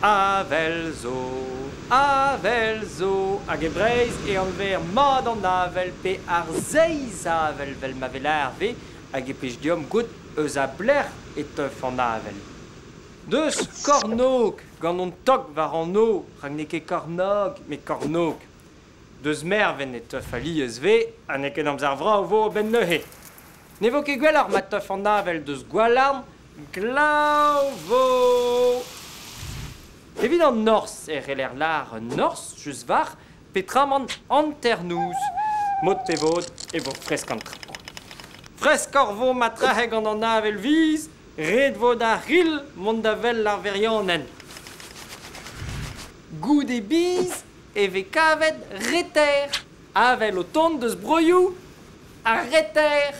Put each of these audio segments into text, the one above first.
Avel zo, avel zo, hag e Breizh e anver mat an avel pe ar seizh avel 'vel ma vez lâret hag e plij deomp goût eus a belec'h e teuf an avel. Deus kornôg gant hon tok war an o, rak n'eo ket kornog met kornôg. Deus Merven e teuf alies 'vez ha n'eo ket amzer vrav 'vo a-benn neuze. Ne vo ket gwelloc'h ma teuf an avel deus Gwalarn, glav 'vo. Evit an norzh e c'heller lâr un norzh just war petramant hanternoz. Mod pe vod e vo fresk an traoù. Freskoc'h 'vo ma trahe gant an avel viz, ret 'vo d'ar c'hil mont da wel ar verianenn. Goude biz e vez kavet reter, avel o tont deus broioù ar reter.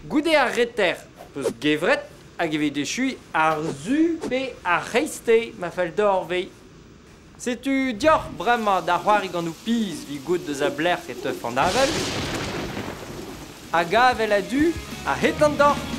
Goude ar reter peus gevred hag evit echuiñ ar su pe ar c'hreisteiz ma fell deoc'h 'vez. Setu deoc'h bremañ da c'hoari gant ho piz evit goût deus a belec'h e teuf an avel. Hag avel a-du a-hed an deoc'h.